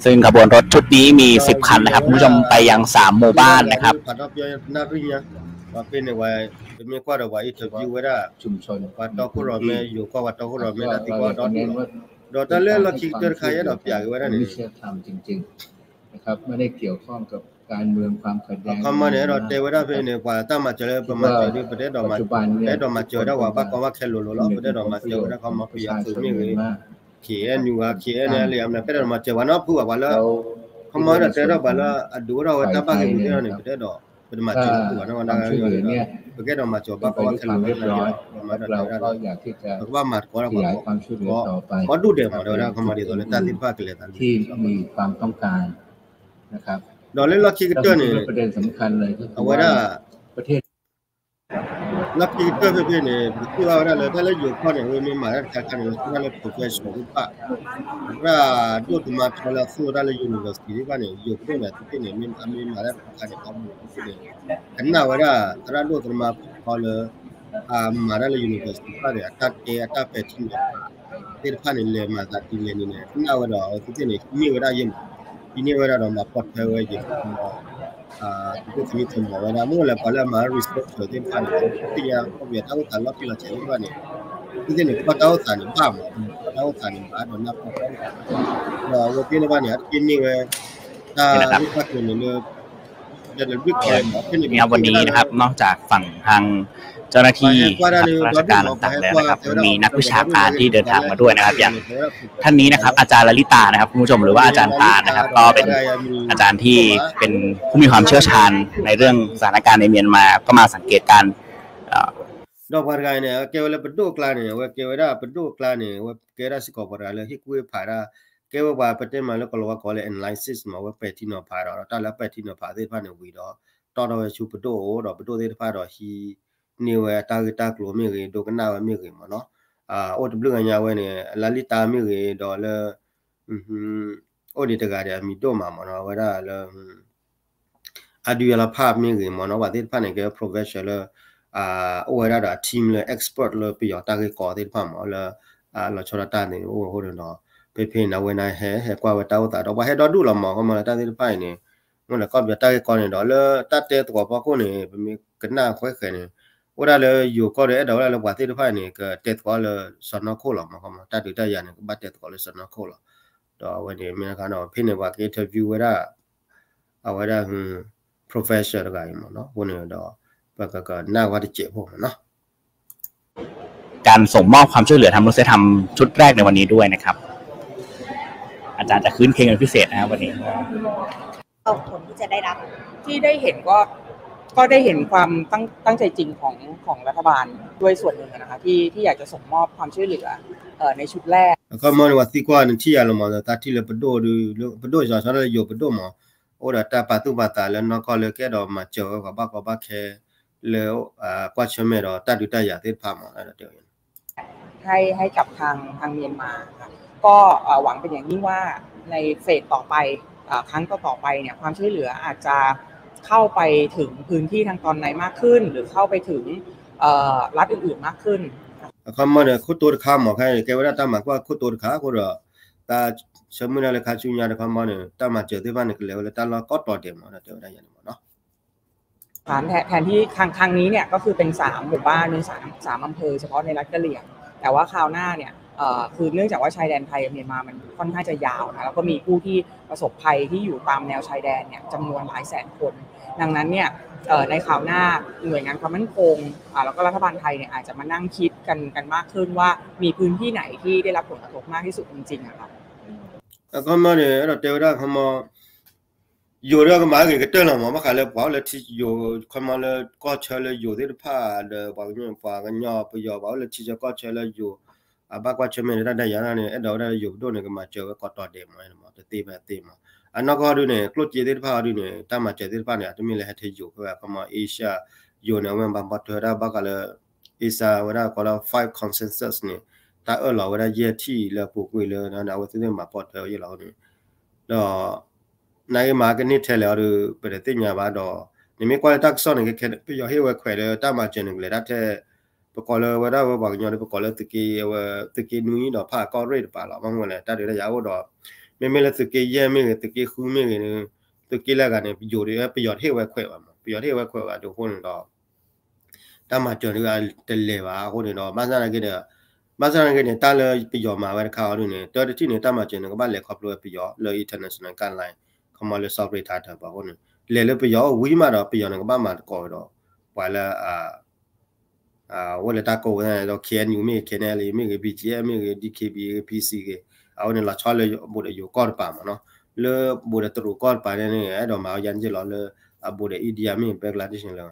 ซึ่งขบวนรถชุดนี้มีสิบคันนะครับ คุณผู้ชม ไปยังสามหมู่บ้านนะครับ ပှၤတီခိၣ်ရိၣ်မဲ ယိၤကီၢ်ပှၤတီခိၣ်ရိၣ်မဲ တၢ်သံကွၢ်ဒီဒူၣ်လီၤ ဒီးတၢ်လၢလီၢ်ခံကတၢၢ်တခါ ယအဲၣ်ဒိးပျးက့ၤဝဲဒၣ်န့ၣ် အခီမီန့ၣ် အဲၣ်ဒိးတဲဝဲဒၣ်ဖဲန့ၣ် ပှၤတၢ်မၤစၢၤလၢပမၤစၢၤဒ် ပတအဲၣ်ဒိး ပတအဲၣ်ဒိးမၤစၢၤဝဲဒၣ်ပှၤဘၣ်ကီဘၣ်ခဲလိၤလိၤလီၤ ပတအဲၣ်ဒိးမၤစၢၤဝဲဒၣ်ခီမီပယီၤသုးမ့ၢ်ဂ့ၤ ခ့ၣ်အဲၣ်ယူၣ်ဂၤ ခ့ၣ်အဲၣ်အဲၣ်လံ အမနုၤ ပတအဲၣ်ဒိးမၤစၢၤပှၤနီတဖုဘၣ် ပှၤလၢ ခီမီအဲၣ်ဒိးတဲထီၣ်ပှၤလၢအဒုးအိၣ်ထီၣ်ဝဲတၢ်ဘၣ်ဂ့ၢ်မနုၤသ့ၣ်န့ၣ် ပတအဲၣ်ဒိး ပတမၤစၢၤနီတဖုဘၣ်နီၤ ပကအဲၣ်ဒိးမၤစၢၤပှၤဘၣ်ကီဘၣ်ခဲလိၤလိၤ ပကဘၣ်မၤတၢ်ဝဲဒၣ် ပကဘၣ်မၤတကိးဒၣ်ပှၤကိးဒူၣ်ဒဲးမး တဲဝဲဒၣ်ခီမီဒ်သိးလၢတၢ်သ့ၣ်တဖၣ်ကလဲၤသးလံ ဒီးလၢလီၢ်ခံကတၢၢ်န့ၣ် အဝဲဒၣ် လီၢ်ခံကတၢၢ်ဖဲဖဲန့ၣ် ပကထံၣ်ဘၣ်ဝဲဒၣ်လၢတၢ်လၢယိၤကီၢ်န့ၣ် အဝဲမ့ၢ်မၤတၢ်တခါခါန့ၣ် လီၤဆီဒၣ်လၢ professor သ့ၣ်တဖၣ် အဝဲဒၣ်ဒိၣ်သမါထီလၢအသူၣ်ဝဲဒၣ်လၢ university သ့ၣ်တဖၣ်န့ၣ် ယိၤကဒိၣ်န့ၣ်သ့ၣ်န့ၣ် မ့ၢ်အမ့ၢ်မၤတၢ်တခါခါန့ၣ် အမူန့ၣ် ကနၣ်ဝဲဒၣ်သရၣ်ဒိၣ်သမါထီလၢ အမၤတၢ်လၢ university တဖၣ်န့ၣ် အတၢ်တဲအတၢ်ပဲာ်ထံနီၤဖး သ့ၣ်တဖၣ်န့ၣ် လဲၤမၤသးဒ်လဲၣ်န့ၣ် ကနၣ်ဝဲဒီးအဝဲသ့ၣ်န့ၣ် ဟံးန့ၢ်ဝဲဒၣ်ယဲၢ်မး ဟံးန့ၢ်ဝဲဒၣ်ဒီးမၤပိာ်ထွဲဝဲယဲၢ် သုးခိၣ်သမံသမိးဝဲဒၣ် မ့ၢ်လၢပှၤလၢအမၤ research သ့ၣ်တဖၣ်န့ၣ် သ့ၣ်ညါခီပညီတၢ်အိၣ်သးလီၤတံၢ်လီၤဆဲးသ့ၣ်တဖၣ်န့ၣ် သုးသ့ၣ်န့ၣ် ကွၢ်တၢ်အိၣ်သးန့ၣ်ဘၣ်မး ကွၢ်တၢ်အိၣ်သးန့ၣ်ဘၣ်ဒီးနၢ်ပၢၢ်တၢ်အိၣ်သး ဒီးအဝဲသ့ၣ်တဖၣ်န့ၣ် အတက့ၢ်န့ၢ်ဝဲ တၢ်လုၢ်တၢ်ကျိၤန့ၣ်လၢ วันนี้นะครับ นอกจากฝั่งทางเจ้าหน้าที่นะครับ ข้าราชการต่างๆ แล้วนะครับ มีนักวิชาการที่เดินทางมาด้วยนะครับ อย่างท่านนี้นะครับ อาจารย์ลลิตานะครับ คุณผู้ชม หรือว่าอาจารย์ตาลนะครับ ก็เป็นอาจารย์ที่เป็นผู้มีความเชี่ยวชาญในเรื่องสถานการณ์ในเมียนมา ก็มาสังเกตการณ์ เอ่อ ဒီးပှၤတဂၤန့ၣ် အကဲဝဲလၢပဒိၣ်ကျါန့ၣ် အဝဲကဲဝဲဒၣ်ပဒိၣ်ကျါန့ၣ် အဝဲကဲဒၣ်စ့ၢ်ကီးပှၤတဂၤလၢဟ့ၣ်ကူၣ်ဟ့ၣ်ဖးဒၣ် ကဲဝဲပှၤပတဲမးလၢကလီၤဝါကိးလၢ analysis မး အဝဲပဲာ်ထံနီၤဖးဒီး တၢ်လၢပဲာ်ထံနီၤဖးသ့ၣ်တဖၣ်န့ၣ်ဝံၤဒီး တီၣ်ထီၣ်ဝဲဆူပဒိၣ်အအိၣ်ဒီး ပဒိၣ်သ့ၣ်တဖၣ်ဒီးဟံးန့ၢ်ဝဲတၢ်ဂ့ၢ်တၢ်ကျိၤမ့ၢ်ဂ့ၤ ဒိကနၣ်ဝဲမ့ၢ်ဂ့ၤမးနီၤ အိၣ်တဘျုးဂၤညါဝဲန့ၣ် လါလံတၢ်မ့ၢ်ဂ့ၤဒီးလၢ အိၣ်ဒံးတဂၤဒီးအမံၤဒိၣ်မးမ့ၢ်နီၤ အဝဲဒၣ်လၢ အဒုးယၤလီၤဖးမ့ၢ်ဂ့ၤမ့ၢ်နီၤ ပှၤသ့ၣ်တဖၣ်န့ၣ် ကဲ professor လၢ အိၣ်ဝဲဒၣ်ဒီးအ team လၢ expert လၢပယီၤတၢ်ဂ့ၢ်ကီသ့ၣ်တဖၣ်မ့ၢ်လၢ လီၤဆီဒၣ်တၢ်န့ၣ်အိၣ်အဃိန့ၣ်ဒီး ဖဲဖဲန့ၣ် အဝဲန့ၣ်ဟဲ ဟဲကွၢ်ဝဲတၢ်အိၣ်သးဒီး ပှၤဟဲဒီဒူၣ်လီၤမ့ၢ် ခီမီလၢတၢ်သ့ၣ်တဖၣ်အံၤန့ၣ် မ့ၢ်လၢကီၢ်ပယီၤတၢ်ဂ့ၢ်ကီန့ၣ်ဒီး လၢတၢ်တဲသကိးဖီခိၣ်န့ၣ် ပမ့ၢ်ကနၣ်ဃဲဃဲန့ၣ် အိၣ်ဒၣ်လၢယိၤကီၢ်ဒီး အဲၣ်ဒိးဝဲဒၣ်လၢပှၤသ့ၣ်တဖၣ်အံၤန့ၣ် ကတဲသကိးလၢစီၢ်နီၤခိၣ်လီၤမ့ၢ် ခီမီ တၢ်ဒုးတၢ်ယၤန့ၣ် ကဘၣ်တဲသကိးလၢစီၢ်နီၤခိၣ်လီၤ ဒီးအဝဲန့ၣ်မ့ၢ်တခါဒီး ဖဲန့ၣ်ပှၤက interview ဝဲဒၣ် အဝဲဒၣ် professor တဂၤအံၤမ့ၢ်နီၤ အဃိန့ၣ်ဒီး ပကကနၣ်ဝဲတစဲးဖိမ့ၢ်နီၤ การส่งมอบความช่วยเหลือทางมนุษยธรรมชุดแรกในวันนี้ด้วยนะครับ อาจารย์จะขึ้นเคงเป็นพิเศษนะครับวันนี้ ผลที่จะได้รับ ที่ได้เห็นก็ ก็ได้เห็นความตั้ง ตั้งใจจริงของ ของรัฐบาลด้วยส่วนหนึ่งนะคะ ที่ ที่อยากจะส่งมอบความช่วยเหลือ เอ่อ ในชุดแรก အခီမီန့ၣ် ပှၤသံကွၢ်န့ၣ်ထံၣ်ယၤလီၤမ့ၢ် တၢ်ထံၣ်လၢပဒိၣ်ဒုး ပဒိၣ်စီၤဆီလၢယိၤပဒိၣ်မ့ၢ် အိၣ်ဒီးတၢ်ပာ်သူၣ်ပာ်သးလၢနီၢ်ကီၢ်လၢကအဲၣ်ဒိးမၤစၢၤဝဲ ပှၤဘၣ်ကီဘၣ်ခဲ လၢ ကွၢ်ဆၢၣ်မဲာ်ဒီးတၢ်ဒုးတၢ်ယၤသ့ၣ်တဖၣ်မ့ၢ် အဲၣ်ဒိးတဲဝဲ ให้ ให้กับทาง ทางเมียนมาครับ ก็ เอ่อ หวังเป็นอย่างยิ่งว่าใน phase ต่อไป เอ่อ ครั้งต่อๆไปเนี่ย ความช่วยเหลืออาจจะเข้าไปถึงพื้นที่ทางตอนในมากขึ้น หรือเข้าไปถึง เอ่อ รัฐอื่นๆมากขึ้น အခီမီန့ၣ် ခိၣ်တိတခါမ့ၢ် ခဲအံၤကဲဝဲဒၣ်တၢ်မၤကွၢ်ခိၣ်တိတခါအဃိဒီး တၢ်ဆၢမုၢ်လၢ်လၢခါဆူညါတခီမီန့ၣ် တၢ်မၤစၢၤသ့ၣ်တဖၣ်န့ၣ် ကလဲၤဝဲလၢတၢ်လီၢ်ကီၢ်တီၤဒဲးမ့ၢ် အဲၣ်ဒိးတဲဝဲဒၣ်ယၤန့ၣ်မ့ၢ်နီၤ แทน แทนที่ครั้ง ครั้งนี้เนี่ยก็คือเป็นสามหมู่บ้าน เป็นสาม สามอำเภอเฉพาะในรัฐกะเหรี่ยง แต่ว่าคราวหน้าเนี่ย เอ่อ คือเนื่องจากว่าชายแดนไทยกับเมียนมามันค่อนข้างจะยาวนะ แล้วก็มีผู้ที่ประสบภัยที่อยู่ตามแนวชายแดนเนี่ยจำนวนหลายแสนคน ดังนั้นเนี่ย เอ่อ ในคราวหน้าหน่วยงานความมั่นคง อ่า แล้วก็รัฐบาลไทยเนี่ยอาจจะมานั่งคิดกัน กันมากขึ้นว่ามีพื้นที่ไหนที่ได้รับผลกระทบมากที่สุดจริงๆอะครับ အခီမီန့ၣ် အဲၣ်ဒိးတဲဝဲဒၣ်အခီမီ ယိၤဒီးကမၤဂ့ၤကတၢၢ်လီၤမ့ၢ် ဘၣ်ဃးလၢပှၤအိၣ်လၢထံယိၤ ခီမီလၢကီၢ်ဆၢလၢယိၤသ့ၣ်တဖၣ်ဒီး ပှၤကညီ ပှၤကညီပယီၤ ပှၤအိၣ်လၢထံဆၢကီၢ်ဆၢလၢယိၤ အဘၣ်ကွၢ်ဆၢၣ်မဲာ်ဒီးတၢ်ဒုးတၢ်ယၤန့ၣ် အဲၣ်ဒိးဝဲဒၣ်ယိၤပဒိၣ်န့ၣ် ကမၤစၢၤဝဲကီၢ်တီၤဒဲးမ့ၢ် တသ့ဖဲသ့မ့ၢ် အနီၢ်ကီၢ်ဒုးန့ၣ် ကျိၣ်စ့သ့ၣ်တဖၣ်အီၤဒုးန့ၣ် တၢ်မၤစၢၤသ့ၣ်တဖၣ်န့ၣ် အတမ့ၢ်လၢဟဲထဲယိၤဖဲဝဲ ခီမီ Asia ယိၤန့ၣ် အဝဲဘၣ်ဘီၣ်ထွဲဝဲဒၣ်ဘၣ်ဃးလၢ Asia ဝဲဒၣ်ကိးလၢ five consensus န့ၣ် တၢ်အၢၣ်လီၤဝဲဒၣ်ယဲၢ်ထံၣ်လၢအပူၤကွံာ်လၢ အဝဲသ့ၣ်သ့ၣ်မၤပိာ်ထွဲဝဲယဲၢ်လီၤန့ၣ် ဒီး နာ်က့မၤကန့ၢ်ထဲလဲၣ်အီၤဒီး ပတသ့ၣ်ညါဘၣ်ဒီး နမ့ၢ်ကွၢ်လၢတၢ်ကစီၣ်န့ၣ် ခဲခဲန့ၣ် ပယီၤဟ့ၣ်ဝဲခွဲးဒီးတၢ်မၤစၢၤန့ၣ် ကလဲၤတၢ်ထဲ ပကိးလၢဝဲဒၣ်ဝဲပှၤကညီဒီး ပကိးလၢသုးက့ အဝဲ သုးက့နွံဒီးဖးကီၢ်ရ့ၣ်တပၤလီၤ. ဘၣ်မနုၤလဲၣ် တၢ်ဒုးတၢ်ယၤအိၣ်ဒီး မ့မ့ၢ်လၢသုးက့ယဲၢ်မ့ၢ်ဂ့ၤ သုးက့ဃုမ့ၢ်ဂ့ၤ သုးက့လၢအဂၤန့ၣ် ပယီၤ ပယီၤတဟ့ၣ်ဝဲခွဲးဘၣ်မ့ၢ် ပယီၤတဟ့ၣ်ဝဲခွဲးဘၣ်ဒီးအဃိန့ၣ်ဒီး တၢ်မၤစၢၤဒုးတလဲၤဘၣ်အဃိန့ၣ်ဒီး ဘၣ်ဆၣ်နာ်က့ဒီး ဘၣ်ဆၣ်နာ်က့န့ၣ် တၢ်လၢပယီၤမၤဝဲတခါအီၤဒုးန့ၣ် တၢ်တထံၣ်န့ၣ် တၢ်မၤစၢၤန့ၣ် ကဘၣ်လဲၤခီဖျိဝဲပယီၤလၢ international guideline ခီမီလၢ sovereign title ပှၤအဃိန့ၣ် လဲၤလၢပယီၤအိၣ်ဝံၤမးဒီး ပယီၤန့ၣ်ကဘၣ်မၤသကိးဒီး ပှၤလၢ အဝဲလၢတၢ်ကိးဝဲဒၣ်ဒီး K N U မ့ၢ်ဂ့ၤ K N L A မ့ၢ်ဂ့ၤ B G F မ့ၢ်ဂ့ၤ D K B A P C ဂ့ၤ အဝဲန့ၣ်လီၤဆီလၢဘူးဒီးယိၤကီၢ်တပၤမ့ၢ်နီၤ လၢဘူးဒီးတရူးကီၢ်တပၤန့ၣ် အဲၣ်ဒိးမၤအီၤယါန့ၣ်လီၤလၢ အဘူးဒီး India မ့ၢ် Bangladesh န့ၣ်လီၤ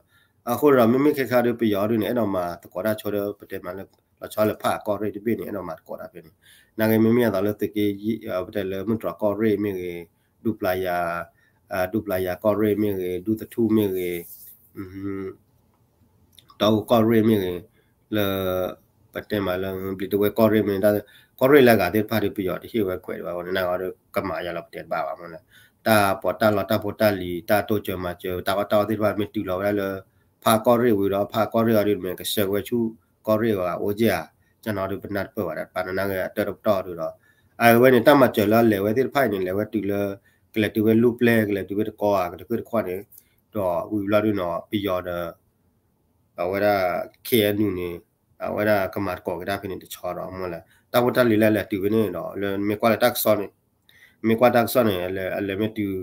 အဃိဒီး မ့မ့ၢ်ခဲခါဒီးပယီၤဒုးန့ၣ် အဲၣ်ဒိးမၤသကိးတၢ်ဆိဒီး ပတဲမးလၢ လီၤဆီလၢဖးကီၢ်ရ့ၣ်တဘ့ၣ်န့ၣ် အဲၣ်ဒိးမၤသကိးတၢ်ဖဲန့ၣ် နာ်က့မ့မ့ၢ်အသိးလၢသုးက့ ပတဲလၢမုၢ်တြီၤကီၢ်ရ့ၣ်မ့ၢ်ဂ့ၤ ဒူပျၤယၤ ဒူပျၤယၤကီၢ်ရ့ၣ်မ့ၢ်ဂ့ၤ ဒူသထူၣ်မ့ၢ်ဂ့ၤ တီအူကီၢ်ရ့ၣ်မ့ၢ်ဂ့ၤ လၢ ပတဲမးလၢ ဘျံးတဝဲကီၢ်ရ့ၣ်မ့ၢ် ကီၢ်ရ့ၣ်လၢအဂၤသ့ၣ်တဖၣ်ဒီး ပယီၤတဟ့ၣ်ဝဲခွဲးဒံးဘၣ်အဃိန့ၣ် နာ်က့ဒီးကမၤယါလီၤပတဲတဘၣ်ဘၣ်အဃိန့ၣ် တၢ်ပီးတၢ်လီတၢ်ဖိတၢ်လံၤ တၢ်တိစၢၤမၤစၢၤ တၢ်အီၣ်တၢ်အီသ့ၣ်တဖၣ်မ့ၢ်တုၤလီၤဝဲဒၣ်လၢ ဖးကီၢ်ရ့ၣ်ဝံၤဒီး ဖးကီၢ်ရ့ၣ်အီၤဒုးမ့ၢ်ကဆှၢက့ၤဝဲဆူ ကီၢ်ရ့ၣ်အဂၤအိၣ်က့ၤဧါ ကနီၤဒုးပနၢ်တပၢၢ်ဘၣ်ဒီး ပာ်နနာ်က့အတၢ်တပတီၢ်ဒုးဒီး အဝဲန့ၣ် တၢ်မၤစၢၤလၢအလဲၤဝဲသ့ၣ်တဖၣ်အံၤန့ၣ် လဲၤဝဲတုၤလၢ ကလဲၤတုၤဝဲလူၢ်ပျဲၢ် ကလဲၤတုၤဝဲတကီဧါ ကတခွ့တခွ့န့ၣ် ဒီးဝံၤဘျီဒုးနီၤ ပယီၤဒီး အဝဲဒၣ် K N U န့ၣ် အဝဲဒၣ်ကမၤသကိးက့ၤတၢ်ဖဲန့ၣ်တဆီဒီး မ့ၢ်လၢ တၢ်ဖိတၢ်လံၤလၢအလဲၤတုၤဖဲန့ၣ်ဒီး လၢနမ့ၢ်ကွၢ်လၢတၢ်ကစီၣ်န့ၣ် မ့ၢ်ကွၢ်တၢ်ကစီၣ်န့ၣ် အလဲၤမ့ၢ်တုၤ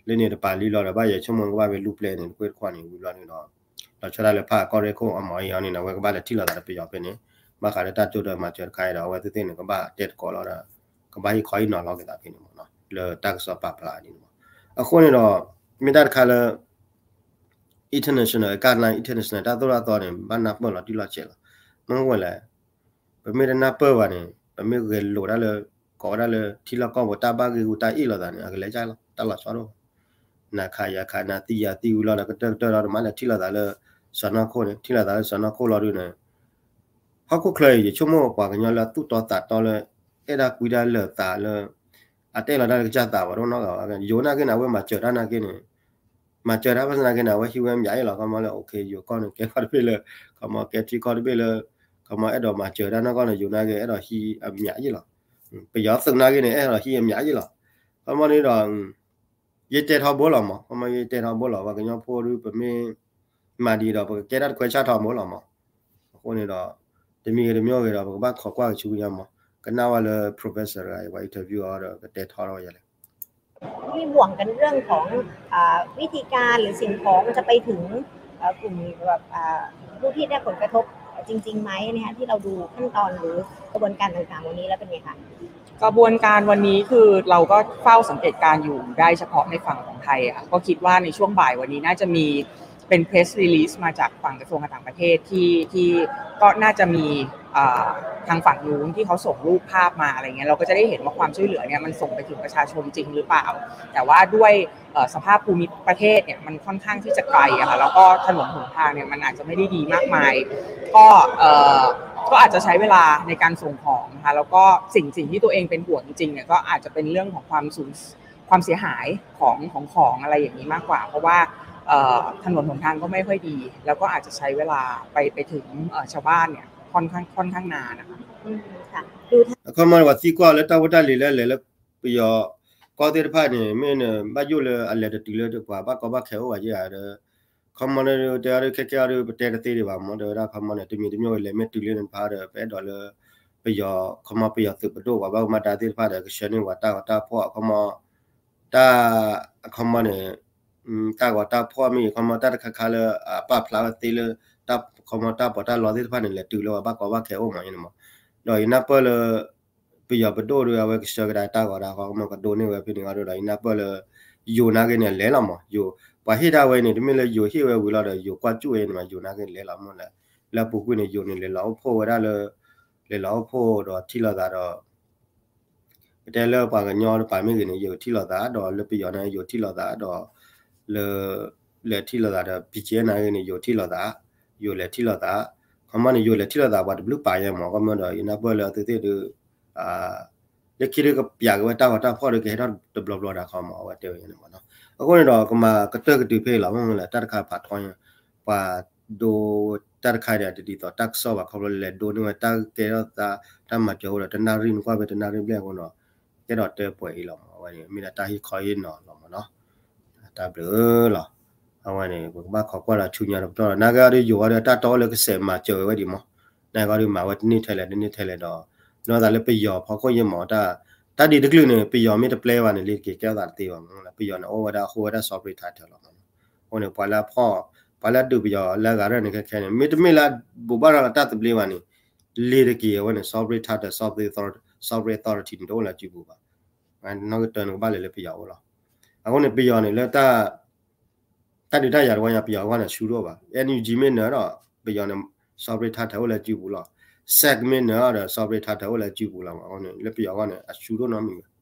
လၢန့ၣ်တပၤလံလီၤဒီး ဘၣ်ယဲဆိကမိၣ်ကဘၣ်ဝဲလူၢ်ပျဲၢ်န့ၣ် တခွ့တခွ့န့ၣ် ဝံၤဘျီဒုးဒီး လီၤဆီဒၣ်လၢဖးကီၢ်ရ့ၣ်ခိၣ်အမၤအံၤအီၤန့ၣ် အဝဲကဘၣ်လဲၤထံၣ်လိာ်သးဒီးပယီၤဖဲန့ၣ် ဘၣ်ဃးလၢတၢ်တိစၢၤမၤစၢၤတခါအံၤဒီး အဝဲသ့ၣ်သ့ၣ်န့ၣ် ကဘၣ်တဲသကိးလီၤဒီး ကဘၣ်ဟ့ၣ်ခီဟ့ၣ်နီၤလီၤက့ၤသးဖဲန့ၣ်မ့ၢ်နီၤ လၢတၢ်ကစီၣ်ပာ်ဖျါဒ်န့ၣ်မ့ၢ် အဃိန့ၣ်ဒီး မ့ၢ်တၢ်တခါလၢ international guideline international တၢ်သိၣ်တၢ်သီန့ၣ် ဘၣ်နၢ်ပၢၢ်လီၤတံၢ်လီၤဆဲးလီၤ မ့ၢ်ဝဲလဲၣ် ပမ့ၢ်တနၢ်ပၢၢ်ဘၣ်န့ၣ် ပမ့ၢ်ဂဲၤလိာ်တၢ်လၢ ကိးဝဲဒၣ်လၢ ထံလီၢ်ကီၢ်ပူၤတၢ်ဘၣ်ဂ့ၢ်ဂူတၢ်အ့ၣ်လိာ်သးန့ၣ် အကလဲၤကၢ်လီၤ တၢ်လီၤဆီဒိၣ် နၤခးယၤခး နၤသံယၤသံဝံၤလီၤဒီး ကတၢၢ်ကတၢၢ်လီၤ တမၤလဲၤထံၣ်လိာ်သးလၢ စီၤနီၢ်ခိၣ်န့ၣ် ထံၣ်လိာ်သးလၢစီၤနီၢ်ခိၣ်လီၤဒုးန့ၣ် ဟီၣ်ခိၣ်ချၢအံၤ ယဆိကမိၣ်ပှၤကညီလၢအသူၣ်တီသးတီလၢ အဲၣ်ဒၣ်ကွံဒၣ်လၢာ်သးလၢ အတအဲၣ်လီၤတၢ်လၢကစၢ်သးဘၣ်ဒိၣ်နီတဂၤဘၣ်. ယိၤနာ်က့န့ၣ် အဝဲမၤစၢၤတၢ်နာ်က့န့ၣ် မၤစၢၤတၢ်ဘၣ်ဆၣ်နာ်က့န့ၣ် အဝဲဟံးဝဲအမျးအံၤလီၤ. ခီမီလၢ okay ယိၤကီၢ်န့ၣ် ကဲခီတဘ့ၣ်လၢ ခီမီကဲထံကီၢ်တဘ့ၣ်လၢ ခီမီအဲၣ်ဒိးမၤစၢၤတၢ်နီၢ်ကီၢ်န့ၣ် ယိၤနာ်က့အဲၣ်ဒိးဟံးအမျးအံၤလီၤ. ပယီၤသုးနာ်က့န့ၣ် အဲၣ်ဒိးဟံးအမျးအံၤလီၤ. ခီမီန့ၣ်ဒီး ယတဲထီဘိလီၤမး, ခီမီယတဲထီဘိလီၤ, ပှၤကညီဖိဒုး ပမ့ၢ်မၤဒ်ဒီး ပကကဲတၢ်တခွဲးဆၣ်ထီဘိလီၤမး. အဃိန့ၣ်ဒီး တမံၤဂ့ၤတမံၤဂ့ၤဒီး ပကဘၣ်ခိးကွၢ်ကဆူညါမး, ကနၣ်ဝဲလၢ professor တဂၤအံၤ ပှၤ interview အီၤဒီး ကတဲထီထီၣ်ဝဲယၤလဲၣ်. มีห่วงกันเรื่องของ อ่า วิธีการหรือสิ่งของจะไปถึง เอ่อ กลุ่มแบบ อ่า ผู้ที่ได้ผลกระทบจริงๆไหมเนี่ยคะ ที่เราดูขั้นตอนหรือกระบวนการต่างๆวันนี้แล้วเป็นไงคะ กระบวนการวันนี้คือเราก็เฝ้าสังเกตการณ์อยู่ได้เฉพาะในฝั่งของไทยอะ ก็คิดว่าในช่วงบ่ายวันนี้น่าจะมีเป็น press release มาจากฝั่งกระทรวงการต่างประเทศที่ที่ก็น่าจะมีอ่าทางฝั่งนู้นที่เขาส่งรูปภาพมาอะไรเงี้ย เราก็จะได้เห็นว่าความช่วยเหลือเนี่ยมันส่งไปถึงประชาชนจริงหรือเปล่า แต่ว่าด้วยเอ่อสภาพภูมิประเทศเนี่ยมันค่อนข้างที่จะไกลอะค่ะ แล้วก็ถนนหนทางเนี่ยมันอาจจะไม่ได้ดีมากมาย ก็เอ่อก็อาจจะใช้เวลาในการส่งของนะคะ แล้วก็สิ่งสิ่งที่ตัวเองเป็นห่วงจริงๆเนี่ยก็อาจจะเป็นเรื่องของความสูญ ความเสียหายของของของอะไรอย่างนี้มากกว่า เพราะว่าเอ่อถนนหนทางก็ไม่ค่อยดี แล้วก็อาจจะใช้เวลาไปไปถึงเอ่อชาวบ้านเนี่ยค่อนข้างค่อนข้างนานนะคะ အခီမီန့ၣ် ပှၤသံကွၢ်လၢတၢ်ဖိတၢ်လံၤလၢလဲၤလၢပယီၤကီၢ်သ့ၣ်တဖၣ်န့ၣ် မ့ၢ်န့ၣ် ဘၣ်ယိၣ်လၢအလဲၤတတုၤလၢပှၤဘၣ်ကီဘၣ်ခဲအိၣ်ဘၣ်ယဲၢ်ဧါဒီး ခီမီန့ၣ် တဲအီၤဒုး ခဲကဲအီၤဒုး ပတဲတသ့ဒံးဘၣ်မး တဲဝဲဒၣ်ခီမီန့ၣ် တမံၤတမံၤဝဲလဲၤမ့ၢ်တုၤလၢန့ၣ်တဖၣ်ဒီး ပအဲၣ်ဒိးလၢ ပယီၤ ခီမီပယီၤသုးပဒိၣ် ပှၤဘၣ်မူဘၣ်ဒါသ့ၣ်တဖၣ်ဒီး ကဆှၢန့ၢ်ပှၤတၢ်ဂီၤတၢ်ဖှီၣ် ခီမီ တၢ် အခီမီန့ၣ် တၢ်ဂီၤတၢ်ဖှီၣ်မ့ၢ်ဂ့ၤ ခီမီတၢ်တခါခါလၢ အပာ်ဖျါဝဲသ့လၢ တၢ်ခီမီတၢ်ပီးတၢ်လီသ့ၣ်တဖၣ်န့ၣ် လဲၤတုၤလၢပှၤဘၣ်ကီဘၣ်ခဲအိၣ်မးန့ၣ်မး ဒီးယနၢ်ပၢၢ်လၢ ပယီၤပဒိၣ်ဒီး အဝဲကဆှၢကဒါတၢ်ဂီၤတၢ်ဖှီၣ် ခီမီကဒိးန့ၢ်ဝဲဖဲန့ၣ်အီၤဒီး ယနၢ်ပၢၢ်လၢ ယိၤနာ်က့န့ၣ် အလဲၤလီၤမး ယိၤ ပှၤဟ့ၣ်ဒၣ်ဝဲန့ၣ် တမ့ၢ်လၢယိၤဟ့ၣ်ဝဲဝံၤလီၤဒီး ယိၤကွၢ်စူၣ်ဝဲန့ၣ်မး ယိၤနာ်က့လဲၤလီၤမးလၢ လၢအပူၤကွံာ်န့ၣ် ယိၤန့ၣ် လဲၤလီၤအိၣ်ဖှိၣ်ဝဲဒၣ်လၢ လဲၤလီၤအိၣ်ဖှိၣ်ဒီးထံၣ်လိာ်သးဒီး ပတဲလၢပှၤကညီတပၤမ့ၢ်ဂ့ၤန့ၣ် ယိၤထံၣ်လိာ်သး ဒီးလၢပယီၤန့ၣ် ယိၤထံၣ်လိာ်သး ဒီးလၢ လဲၤထံၣ်လိာ်သးဒီး ပံကဲနာ်ဂ့ၤန့ၣ် ယိၤထံၣ်လိာ်သး ယိၤလဲၤထံၣ်လိာ်သး ခီမီန့ၣ် ယိၤလဲၤထံၣ်လိာ်သး ပှၤတဘျုးပာ်ယဲမး ခီမီဒီး ယနၢ်ပၢၢ်လၢအသုသ့ၣ်ဒုး လၢခံဒုးကပျးက့ၤဝဲတၢ်ဂီၤတၢ်ဖှီၣ်ဒီး ကဟဲထီၣ်တဘျီဘျီဒၣ်ခီမီ အဝဲတဲဝဲန့ၣ်မးနီၤ အဃိန့ၣ်ဒီး ကမၤကတၢၢ်ကတုၤဖဲအံၤလီၤ မ့ၢ်လၢတၢ်တခါဖးထီညါ ပှၤဒိတၢ်တခါန့ၣ် တဒ်သိးတၢ်ကစီၣ်ဘၣ် ခီဖျိလဲၤဒိန့ၢ်ဝဲတၢ်ကဲထီၣ်သး တၢ်မၤစၢၤအိၣ်ဒီး တနၣ်ရံၣ်နကွၢ်ဖဲတနၣ်ရံၣ်ဘျဲၣ်အဃိဒီး ကဲထီၣ်တဲပှဲၤအံၤလီၤမး အဝဲန့ၣ် မ့ၢ်ဒၣ်တၢ်ဟ့ၣ်ခီဟ့ၣ်နီၤလီၤမးနီၤ တၢ်ဘျုးလီၤ အဝဲန့ၣ် ပကဘၣ်ခိးကွၢ်ဒီးဆူညါတပတီၢ်လီၤ နာ်က့အီၤဒုးယိၤအီၤဒီး တၢ်တီအိၣ်လၢကစဲးမၤစၢၤဝဲဒံးမး နာ်က့အီၤဒုးမၤဝဲတန့ၢ်ထဲလဲၣ် တန့ၢ်ထဲလဲၣ်ဒီး နီၢ်သးလၢပယီၤဖီခိၣ်ယဲမး တၢ်ဒ်တကလုာ်န့ၣ် ပယီၤမ့ၢ်တပျဲဘၣ်န့ၣ် လံတက့ၤကဲထီၣ်သးတသ့ဘၣ်မး ပယီၤန့ၣ် အိၣ်ဝဲဒၣ် hold ဝဲဒၣ် sovereign title လီၤမး အဃိန့ၣ် ပှၤလၢအဖီၣ် ပှၤလၢအဒုးပယီၤလၢအဂၤရဲၣ်န့ၣ် ခဲခဲန့ၣ် မ့တမ့ၢ်လၢအဘူးဘၣ်ရၤလီၤတၢ်သဘျ့ဘၣ်န့ၣ် လံတက့ၤအဝဲန့ၣ် sovereign title sovereign authority န့ၣ် တအိၣ်လၢအစုပူၤဘၣ် နီၢ်ကတၢၢ်န့ၣ်ကဘၣ်လဲၤလၢပယီၤအအိၣ်လီၤ အဃိန့ၣ် ပယီၤန့ၣ်လၢ တၢ်ဒုးတၢ်ယၤတဝီညါ ပယီၤအဂီၢ်န့ၣ် ဆူၣ်ဒိၣ်ဘၣ် NUG မ့ၢ်နၢၤဒီး ပယီၤန့ၣ် sovereign title အိၣ်လၢအစုပူၤလီၤ SAC မ့ၢ်နၢၤဒီး sovereign title အိၣ်လၢအစုပူၤလီၤ အဃိန့ၣ် လၢပယီၤအဂီၢ်န့ၣ် အဆူၣ်ဒိၣ်နီတမံၤဘၣ်